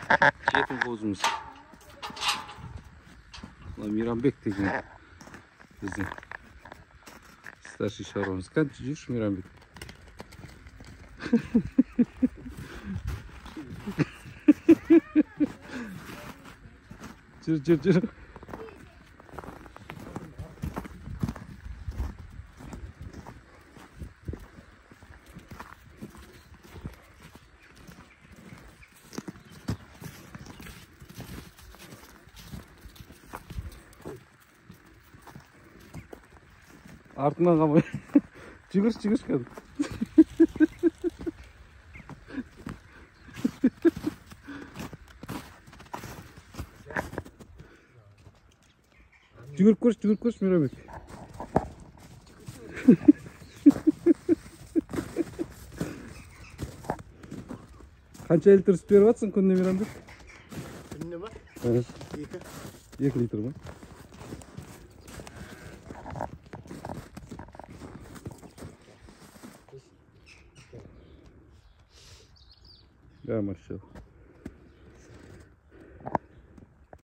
Жетім қозымыз. Мына Мейрамбек деген біздің старший шаруамыз. Кәне, жүрші, Мейрамбек. Жүр, жүр, жүр. Артынан қалмай. Жүгірші, жүгірші кәдімгі. Жүгіріп көрші, жүгіріп көрші, Мейрамбек. Қанша литр сүт беріп жатсың күніне, Мейрамбек? Күніне ма? 2. 2 литр ма? Да, машалла.